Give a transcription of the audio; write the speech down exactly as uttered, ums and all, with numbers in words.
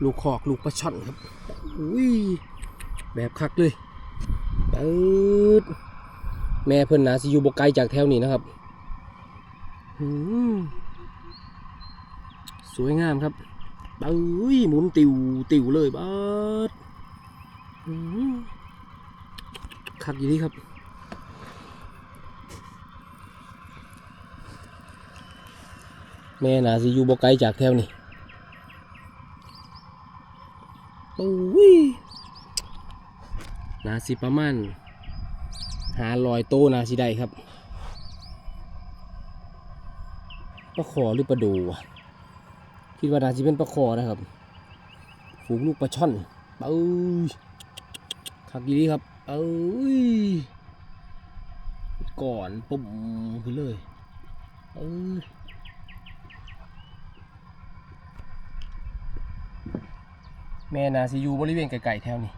ลูกคอกลูกปลาช่อนครับ อุ้ย แบบคักเลย เปิด แม่เพิ่นน่าสิอยู่บ่ไกลจากแถวนี้นะครับ อืม สวยงามครับ เอ้ย หมุนติวติวเลยบาด อืม คักอยู่ดีครับ แม่น่าสิอยู่บ่ไกลจากแถวนี้ โอ้ย น่าสิประมาณห้าร้อยโตน่าสิได้ครับ ปลาขอหรือปลาโดวะ คิดว่าน่าสิเป็นปลาขอนะครับ ฝูงลูกปลาช่อน เอ้ย คักอีหลีครับ เอ้ย ก่อน ปุ่มขึ้นเลย เอ้ย แม่น่าสิอยู่บริเวณใกล้ๆแถวนี้